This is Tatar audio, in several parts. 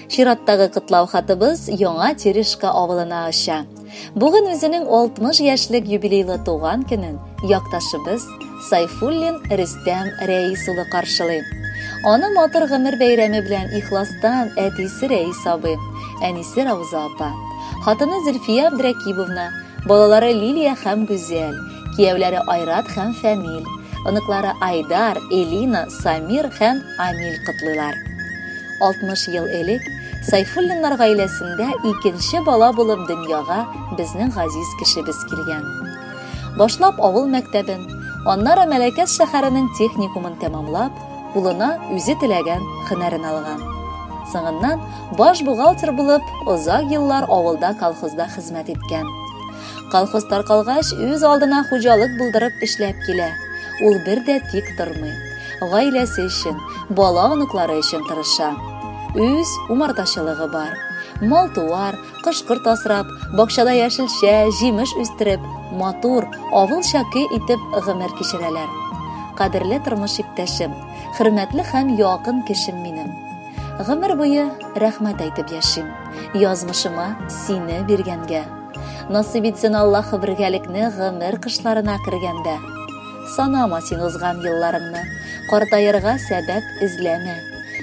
Чираттагы котлау хатыбыз Яңа Терешка авылына оча. Бүген үзенең 60 яшьлек юбилейлы туган көнен якташыбыз Сайфуллин Рөстәм Рәис улы каршылый. Аны матур гомер бәйрәме белән ихластан әтисе Рәис абый, әнисе Рауза апа, хатыны Зөлфия Абдрәкибовна, балалары Лилия һәм Гүзәл, кияүләре Айрат һәм Фәнил, оныклары Айдар, Элина, Самир һәм Амил котлыйлар. 60 ел элек Сайфуллиннар гаиләсендә икенче бала булып дөньяга безнең газиз кешебез килгән. Башлап авыл мәктәбен, аннары Мәләкәс шәһәренең техникумын тәмамлап, кулына үзе теләгән һөнәрен алган. Соңыннан баш бухгалтер булып, озак еллар авылда колхозда хезмәт иткән. Колхоз таркалгач, үз алдына хуҗалык булдырып эшләп килә. Ул бер дә тик тормый. Гаиләсе өчен, бала-оныклары өчен тырыша. Үз умартачылыгы бар. Мал-туар, кош-корт асрап, бакчада яшелчә, җимеш үстереп, матур, авылча көй итеп гомер кичерәләр. Кадерле тормыш иптәшем, хөрмәтле һәм якын кешем минем. Гомер буе рәхмәт әйтеп яшим, язмышыма сине биргәнгә. Насыйп итсен Аллаһы бергәлекне гомер кышларына кергәндә. Санама син узган елларыңны, картаерга сәбәп эзләмә.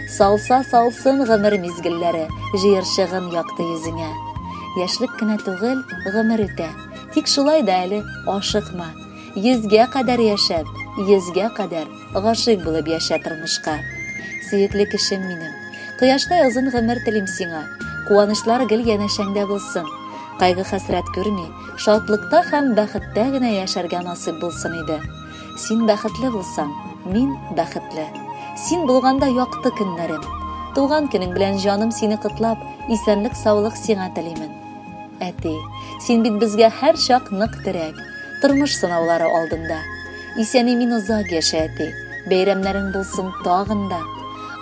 Салса салсын гомер мизгелләре, җыерчыгын якты йөзеңә. Яшьлек кенә түгел, гомер үтә. Тик шулай да әле ашыкма. Йөзгә кадәр яшәп, йөзгә кадәр гашыйк булып яшә тормышка. Сөекле кешем минем. Кояштай озын гомер телим сиңа. Куанычлар гел янәшәңдә булсын. Кайгы-хәсрәт күрми, шатлыкта һәм бәхеттә генә яшәргә насыйп булсын иде. Син бәхетле булсаң, мин бәхетле. Син булганда якты көннәрем. Туган көнең белән җаным сине котлап, исәнлек-саулык сиңа телимен. Әти, син бит безгә һәрчак нык терәк, тормыш сынаулары алдында. Исән-имин озак яшә, әти, бәйрәмнәрең булсын тагын да.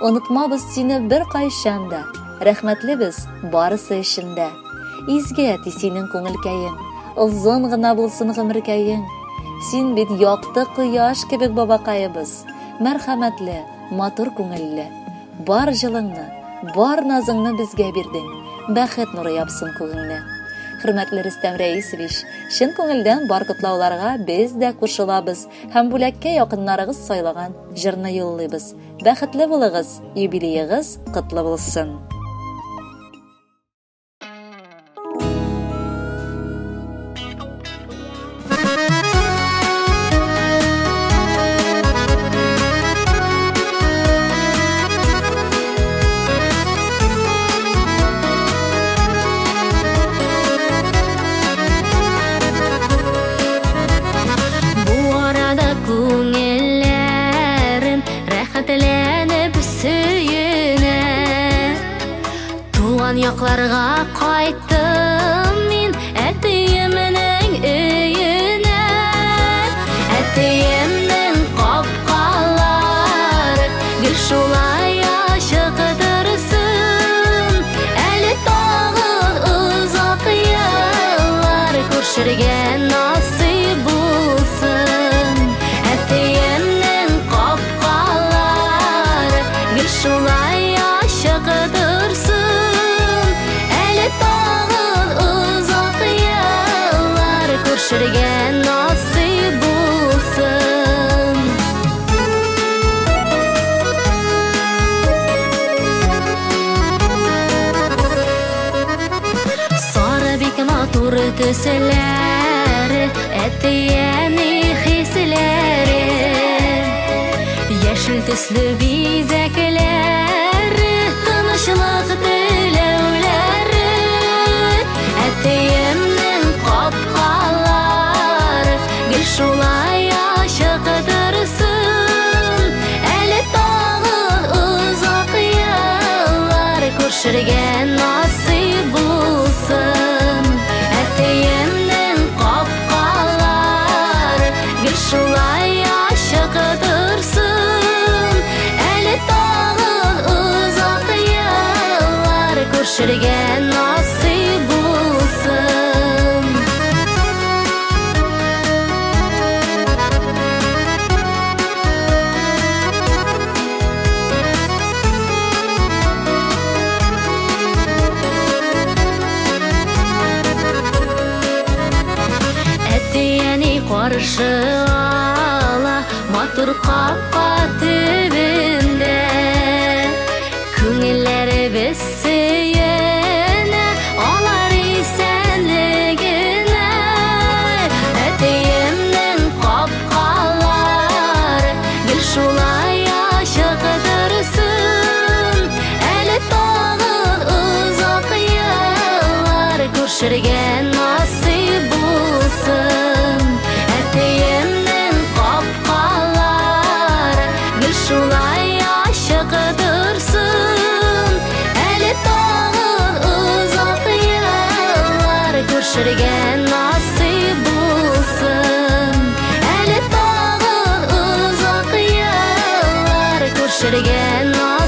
Онытмабыз сине беркайчан да, рәхмәтлебез барысы өчен дә. Изге әти синең күңелкәең, озын гына булсын гомеркәең. Син бит якты кояш кебек бабакаебыз, мәрхәмәтле, матур күңелле. Бар җылыңны, бар назыңны безгә бирдең, бәхет нуры япсын күгеңне. Хөрмәтле Рөстәм Рәисович, чын күңелдән бар котлауларга без дә кушылабыз һәм бүләккә якыннарыгыз сайлаган җырны юллыйбыз. Бәхетле булыгыз, юбилеегыз котлы булсын! Бу арада күңелләрем рәхәтләнеп сөенә. Туган якларга кайттым мин әтиемнең өенә. Әтиемнең капкалары гел шулай ачык торсын. Әле тагын озак еллар күрешергә насыйп булсын. Әтиемнең капкалары гел шулай ачык торсын. Әле тагын озак еллар күрешергә насыйп булсын. Сары бик матур төсләре, әти-әни хисләре. Яшел төсле бизәкләре, тынычлык теләүләре. Әтиемнең капкалары гел шулай ачык торсын. Әле тагын озак еллар күрешергә насыйп булсын. Әтиемнең капкалары гел шулай ачык торсын. Әле тагын озак еллар күрешергә насыйп булсын. Каршы ала матур капка төбендә. Күңелләребез сөенә алар исәнлегенә. Әтиемнең капкалары гел шулай ачык торсын. Әле тагын озак еллар күрешергә насыйп булсын. Әтиемнең капкалары гел шулай ачык торсын. Әле тагын озак еллар күрешергә насыйп булсын. Әле тагын озак еллар күрешергә насыйп.